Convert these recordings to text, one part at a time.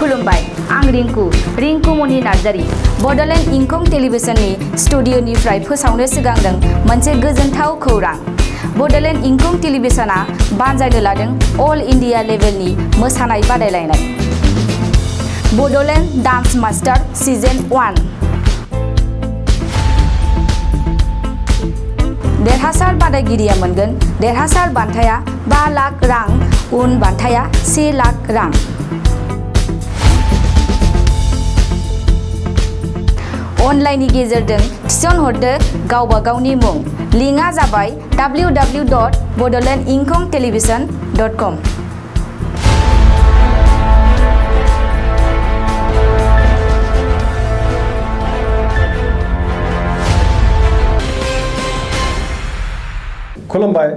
खुलुमबाय आं रिंकु मनि नार्जारी बडलेण्ड इंखं टेलिभिजननि स्टुडिअनिफ्राय फोसावनो सिगांदों मोनसे गोजोनथाव खौरां। बडलेण्ड इंखं टेलिभिजनआ बानजायनो लादों अल इंडिया लेभेलनि मोसानाय बादायलायनाय बडलेण्ड डान्स मास्टार सीजन 1। देरहासार बादायगिरिया मोनगोन देरहासार बान्थाया 5 लाख रां, उन बान्थाया 1 लाख रां। अनलाइननि गेजेरजों थिसनहरदो गावबा गावनि मुं। लिंकआ जाबाय www.bodolandinkhongtelevision.com। खुलुमबाय,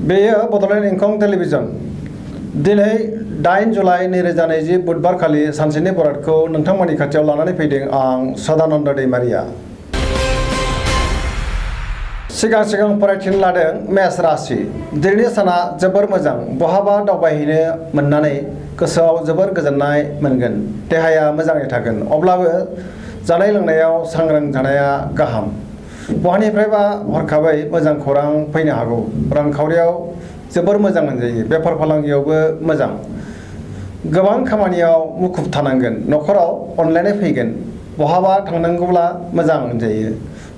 बेयो बडलेण्ड इंखं टेलिभिजन। दिनै 8 जुलाइ 2020 बुधबार खालि सानसेनि बरादखौ नोंथांमोननि खाथियाव लानानै फैदों आं सदानन्द दैमारिया। सिगां फरायथिनो लादों मेष राशि। दिनैनि साना जोबोर मोजां। बहाबा दावबायहैनो मोननानै गोसोआव जोबोर गोजोननाय मोनगोन। देहाया मोजाङै थागोन। अब्लाबो जानाय लोंनायाव सांग्रां जानाया गाहाम। बहानिफ्रायबा हरखाबै मोजां खौरां फैनो हागौ। रांखावरियाव जोबोर मोजां मोनजायो। बेफार फालांगियावबो मोजां। गोबां खामानियाव मुखुब थानांगोन। न'खराव अनलायनाय फैगोन। बहाबा थांनांगौब्ला मोजां मोनजायो।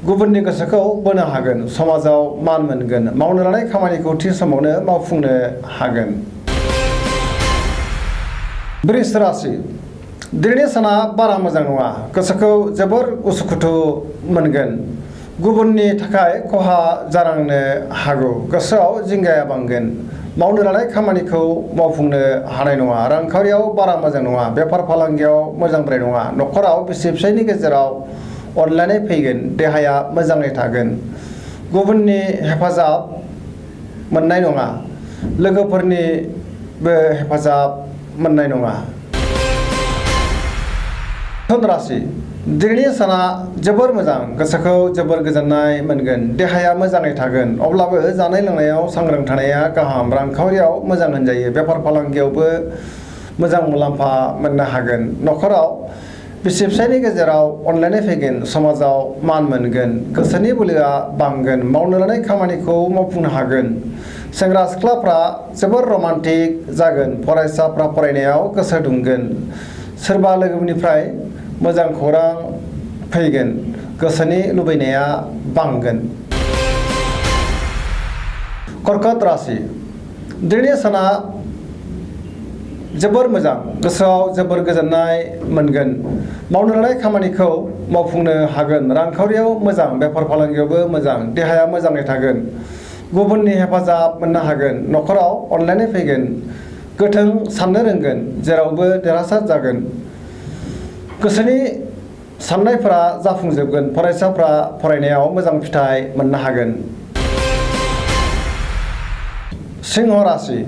गुबुननि गोसोखौ बोनो हागोन। समाजाव मान मोनगोन। मावनो लानाय खामानिखौ थि समावनो मावफुंनो हागोन। वृष राशि। दिनैनि साना बारा मोजां नङा। गोसोखौ जोबोर उसुखुथु मोनगोन। गुबुननि थाखाय खहा जानांनो हागौ। गोसोआव जिंगाया बांगोन। मावनो लानाय खामानिखौ मावफुंनो हानाय नङा। रांखावरियाव बारा मोजां नङा। बेफार फालांगियाव मोजांद्राय नङा। न'खराव बिसि फिसायनि गेजेराव अनलायनाय फैगोन। देहाया मोजाङै थागोन। गुबुननि हेफाजाब मोननाय नङा। लोगोफोरनिबो हेफाजाब मोननाय नङा। धनु राशि। दिनैनि साना जोबोर मोजां। गोसोखौ जोबोर गोजोननाय मोनगोन। देहाया मोजाङै थागोन। अब्लाबो जानाय लोंनायाव सांग्रां थानाया गाहाम। रांखावरियाव मोजां होनजायो। बेफार फालांगियावबो मोजां मुलाम्फा मोननो हागोन। न'खराव बिसि फिसायनि गेजेराव अनलायनाय फैगोन। समाजाव मान मोनगोन। गोसोनि बोलोआ बांगोन। मावनो लानाय खामानिखौ मावफुंनो हागोन। सेंग्रा सिख्लाफ्रा जोबोर रमान्टिक जागोन। फरायसाफ्रा फरायनायाव गोसो दुंगोन। सोरबा लोगोनिफ्राय मोजां खौरां फैगोन। गोसोनि लुबैनाया बांगोन। कर्कट राशि। दिनैनि साना जोबोर मोजां। गोसोआव जोबोर गोजोननाय मोनगोन। मावनो लानाय खामानिखौ मावफुंनो हागोन। रांखावरियाव मोजां। बेफार फालांगियावबो मोजां। देहाया मोजाङै थागोन। गुबुननि हेफाजाब मोननो हागोन। न'खराव अनलायनाय फैगोन। गोथों साननो रोंगोन। जेरावबो देरहासार जागोन। गोसोनि साननायफोरा जाफुंजोबगोन। फरायसाफ्रा फरायनायाव मोजां फिथाइ मोननो हागोन। सिंह राशि।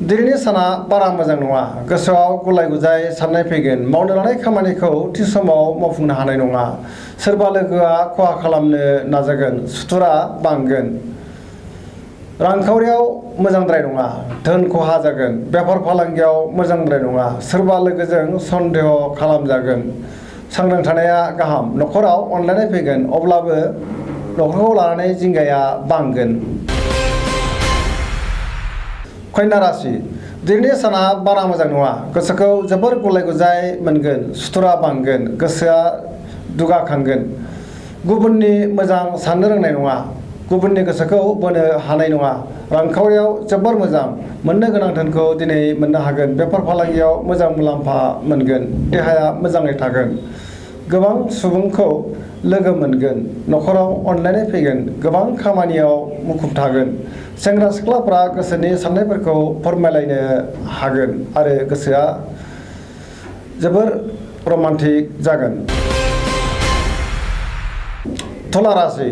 दिनैनि साना बारा मोजां नङा। गोसोआव गुलाय गुजाय साननाय फैगोन। मावनो लानाय खामानिखौ थि समाव मावफुंनो हानाय नङा। सोरबा लोगोआ खहा खालामनो नाजागोन। सुथुरा बांगोन। रांखावरियाव मोजांद्राय नङा। धोन खहा जागोन। बेफार फालांगियाव मोजांद्राय नङा। सोरबा लोगोजों सन्देह खालामजागोन। सांग्रां थानाया गाहाम। न'खराव अनलायनाय फैगोन। अब्लाबो न'खरखौ लानानै जिंगाया बांगोन। कन्या राशि। दिनैनि साना बारा मोजां नङा। गोसोखौ जोबोर गुलाय गुजाय मोनगोन। सुथुरा बांगोन। गोसोआ दुगाखांगोन। गुबुननि मोजां साननो रोंनाय नङा। गुबुननि गोसोखौ बोनो हानाय नङा। रांखावरियाव जोबोर मोजां। मोननो गोनां धोनखौ दिनै मोननो हागोन। बेफार फालांगियाव मोजां मुलाम्फा मोनगोन। देहाया मोजाङै थागोन। गोबां सुबुंखौ लोगो मोनगोन। न'खराव अनलायनाय फैगोन। गोबां खामानियाव मुखुब थागोन। सेंग्रा सिख्लाफ्रा गोसोनि साननायफोरखौ फोरमायलायनो हागोन आरो गोसोआ जोबोर रमान्टिक जागोन। तुला राशि।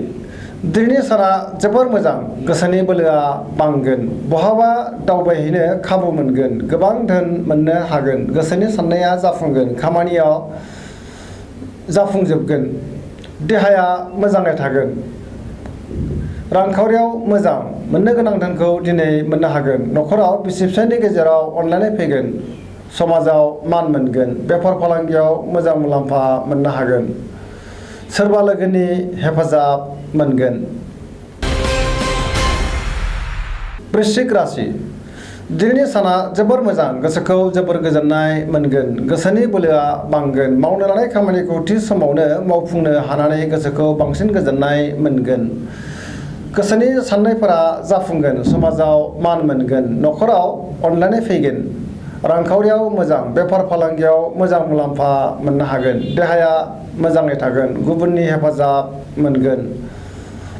दिनैनि साना जोबोर मोजां। गोसोनि बोलोआ बांगोन। बहाबा दावबायहैनो खाबु मोनगोन। गोबां धोन मोननो हागोन। गोसोनि साननाया जाफुंगोन। खामानियाव जाफुंजोबगोन। देहाया मोजाङै थागोन। रांखावरियाव मोजां। मोननो गोनां धोनखौ दिनै मोननो हागोन। न'खराव बिसि फिसायनि गेजेराव अनलायनाय फैगोन। समाजाव मान मोनगोन बेफार फालांगियाव मोजां मुलाम्फा मोननो हागोन सोरबा लोगोनि हेफाजाब मोनगोन वृश्चिक राशि दिनैनि साना जोबोर मोजां गोसोखौ जोबोर गोजोननाय मोनगोन गोसोनि बोलोआ बांगोन मावनो लानाय खामानिखौ थि समावनो मावफुंनो हानानै गोसोखौ बांसिन गोजोननाय मोनगोन गोसोनि साननायफोरा जाफुंगोन समाजाव मान मोनगोन न'खराव अनलायनाय फैगोन रांखावरियाव मोजां बेफार फालांगियाव मोजां मुलाम्फा मोननो हागोन देहाया मोजाङै थागोन गुबुननि हेफाजाब मोनगोन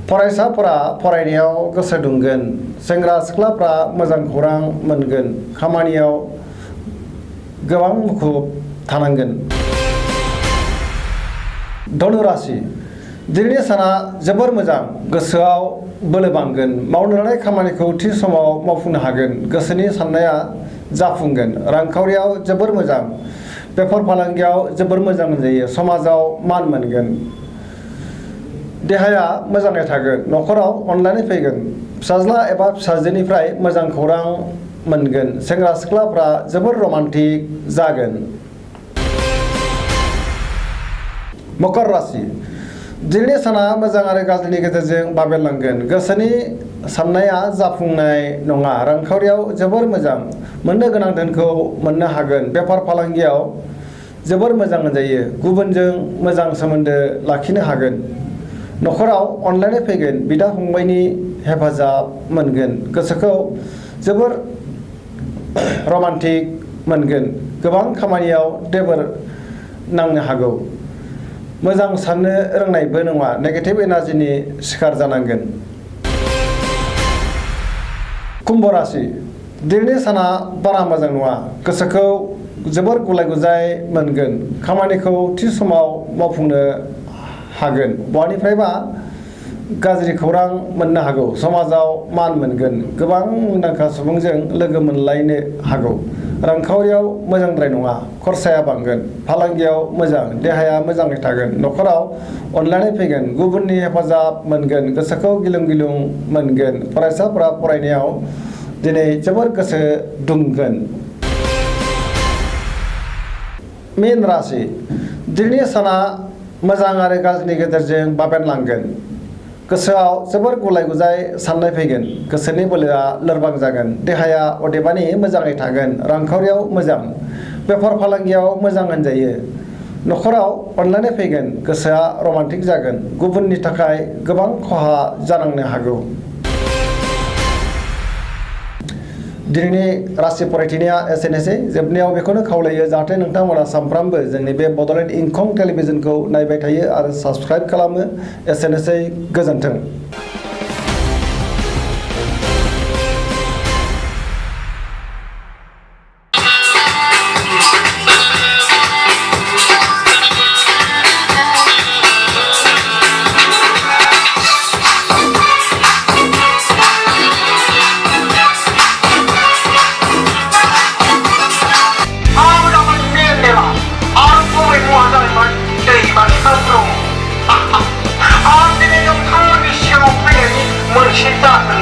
फरायसाफोरा फरायनायाव गोसो दुंगोन सेंग्रा सिख्लाफ्रा मोजां खौरां मोनगोन खामानियाव गोबां मुखुब थानांगोन धनु राशि दिनैनि साना जोबोर मोजां गोसोआव बोलो बांगोन मावनो लानाय खामानिखौ थि समाव मावफुंनो हागोन गोसोनि साननाया जाफुंगोन रांखावरियाव जोबोर मोजां बेफार फालांगियाव जोबोर मोजां जायो समाजाव मान मोनगोन देहाया मोजाङै थागोन न'खराव अनलायनाय फैगोन फिसाज्ला एबा फिसाजोनिफ्राय मोजां खौरां मोनगोन सेंग्रा सिख्लाफ्रा जोबोर रमान्टिक जागोन मकर राशि दिनैनि साना मोजां आरो गाज्रिनि गेजेरजों बाबेनलांगोन गोसोनि साननाया जाफुंनाय नङा रांखावरियाव जोबोर मोजां मोननो गोनां धोनखौ मोननो हागोन बेफार फालांगियाव जोबोर मोजां जायो गुबुनजों मोजां सोमोन्दो लाखिनो हागोन न'खराव अनलायनाय फैगोन बिदा फंबायनि हेफाजाब मोनगोन गोसोखौ जोबोर रमान्टिक मोनगोन गोबां खामानियाव देबोर नांनो हागौ मोजां साननो रोंनायबो नङा नेगेटिभ एनार्जिनि शिकार जानांगोन कुम्भ राशि दिनैनि साना बारा मोजां नङा गोसोखौ जोबोर गुलाय गुजाय मोनगोन खामानिखौ थि समाव मावफुंनो हागोन बहानिफ्रायबा गाज्रि खौरां मोननो हागौ समाजाव मान मोनगोन गोबां मुंदांखा सुबुंजों लोगो मोनलायनो हागौ रांखावरियाव मोजांद्राय नङा खरसाया बांगोन फालांगियाव मोजां देहाया मोजाङै थागोन न'खराव अनलायनाय फैगोन गुबुननि हेफाजाब मोनगोन गोसोखौ गिलुं गिलुं मोनगोन फरायसाफोरा फरायनायाव दिनै जोबोर गोसो दुंगोन मीन राशि दिनैनि साना मोजां आरो गाज्रिनि गेजेरजों बाबेनलांगोन गोसोआव जोबोर गुलाय गुजाय साननाय फैगोन गोसोनि बोलोआ लोरबां जागोन देहाया अदेबानि मोजाङै थागोन रांखावरियाव मोजां बेफार फालांगियाव मोजां होनजायो न'खराव अनलायनाय फैगोन गोसोआ रमान्टिक जागोन गुबुननि थाखाय गोबां खहा जानांनो हागौ दिनैनि राशि फरायथिनाया एसेनोसै जोबनायाव बेखौनो खावलायो जाहाथे नोंथांमोना सानफ्रामबो जोंनि बे बड'लेण्ड इंखं टेलिभिजनखौ नायबाय थायो आरो साबस्क्राइब खालामो एसेनोसै गोजोन्थों मोनसे जाहोन